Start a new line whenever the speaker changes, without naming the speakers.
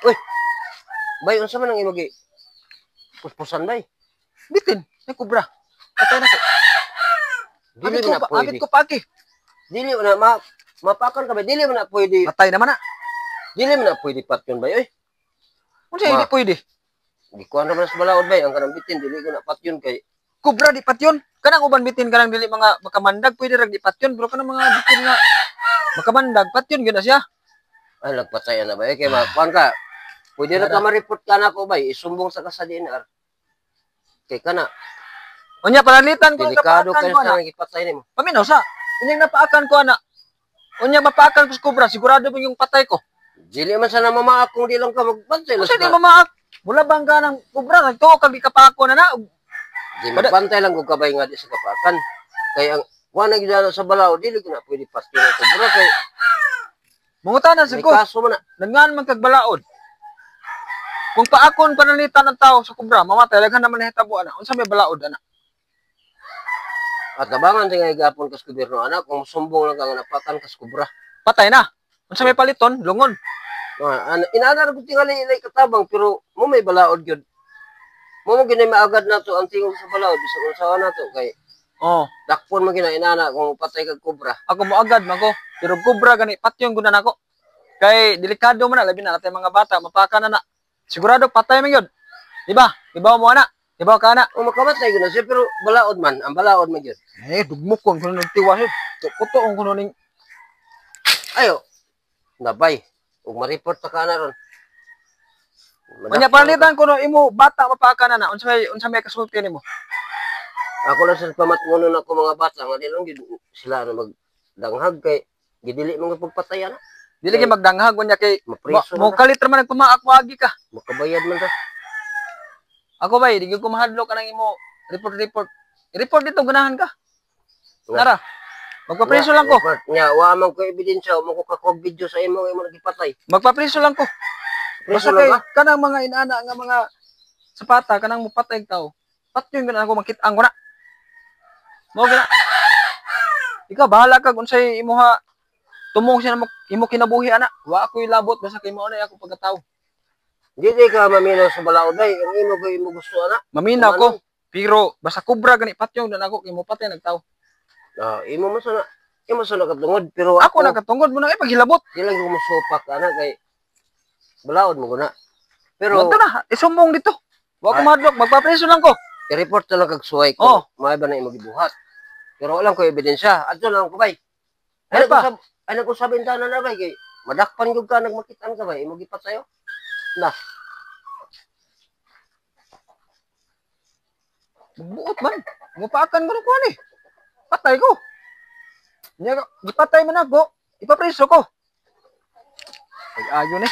Uy. Bay, unsa man ang imong gi puspusan, bay?
Bitin, may kubra. Patay na ko.
Dili
Abit
man
ko
na
pa, abit
pwede.
ko paaki.
Dili man na mapakan ka, bay. Dili man na pwede.
Patay naman na.
Dili man na pwede patyon, bay, oy.
Unsa hindi pwede?
Di ko naman sa balaod, bay, ang kanang bitin dili ko na patyon kay
Kubra di patyon. Kanang uban bitin kanang dili mga makamandag pwede rag di patyon, pero kanang mga bitin nga makamandag, patyon gyud na siya.
Ay, nagpatay na, bay, kay makuan ka. Pwede na ka ma-report ka na ko, bay, isumbong sa ka sa DNR. Kay kana
Unya panalitan ko ang
delikado
napaakan
kayo
ko ana.
sa gipatay nimo.
Paminaw sa. Unyang napaakan ko ana. Unya mapaakan ko sa kubra, sigurado mo yung patay ko.
Dili man sana mamaak kung di lang ka magbantay lang
Unsa di
sa
mamaak? Mula bang ka ng kubra nagtuo kag di ka paako na na.
Di magbantay lang kung kabay nga di sa kapakan. Kay ang wa na gyud sa balaod, dili ko na pwede patyon ang kubra kay
Mangutana sa
may
ko.
kaso man na.
Nangan man kag balaod. Kung paakon panalitan ng tao sa kubra, mamatay, daghan naman nahitabo ana. Unsa may balaod ana?
At tabangan tingali gapon kas gobyerno ana kung sumbong lang ka nga napakan kas kubra.
Patay na. Unsa may paliton? Lungon.
Ah, inaana ra gud tingali ilay katabang, pero mo may balaod gyud. Mo mo gyud maagad nato ang tingog sa balaod bisag unsa nato kay
Oh,
dakpon man gina inana kung patay kag kubra.
Ako mo agad man ko. Pero kubra gani patyon gud na nako. Kay delikado man na, labi na natay mga bata, mapaka na na. Sigurado patay man gyud. Di ba? Ibaw mo ana. Ibaw ka ana.
O makamatay gyud na siya, pero balaod man, ang balaod man gyud.
Eh, dugmok ko ang kuno ng tiwas. Puto ang kuno ning
Ayo. Nabay. Ug ma-report ta ka na ron.
Unya panalitan ko no imo bata mapaka na na. Unsa may kasulti nimo?
Ako lang sa pamatngonon ako mga bata nga di lang gyud sila na magdanghag kay gidili mga pagpatay ana.
Dili gyud magdanghag unya kay
Mapriso
mo
man ta.
kalit ra man nagpamaak moagi ka.
Makabayad man ta.
Ako bay, di gyud ko mahadlok kanang imo report report. I-report dito ganahan ka.
Nga.
Tara. Magpapriso lang ko.
Report. Nya wa man ko ebidensya, mo ko kakog video sa imo nga imo nagipatay.
Magpapriso lang ko.
Priso
Basta
lang
kay
ka.
kanang mga inana nga mga sapata kanang mopatay tao. Patyon gyud ako makit-ang ko na. Mao gina. Ikaw bahala ka kung unsay imuha tumong siya na imo kinabuhi ana. Wa ako'y labot basta kay mao na ako pagkatao.
Di di ka maminaw sa balaod ay ang imo kay imo gusto ana.
Maminaw ko pero basta kubra gani patyon na ako kay mopatay nagtao.
Ah, imo man sana katungod, pero
Ako nakatungod mo na ay paghilabot.
Di lang ko mosupak ana kay balaod mo guna. Pero
Wag na isumbong dito. Wa ko
Ay.
mahadlok, magpapreso lang ko.
I-report na lang kag suway ko.
Oh.
May ba na imo gibuhat. Pero walang ko ebidensya. Adto lang ko, bay. Ay
Ano pa?
ko ay ko sa bintana na, bay, kay madakpan gyud ka nagmakitaan ka, bay, imo gipatayo. Na.
Buot man. Mupaakan ko ko ani. Patay ko. Nya gipatay man ako, ipapreso ko. Ay ayo ni.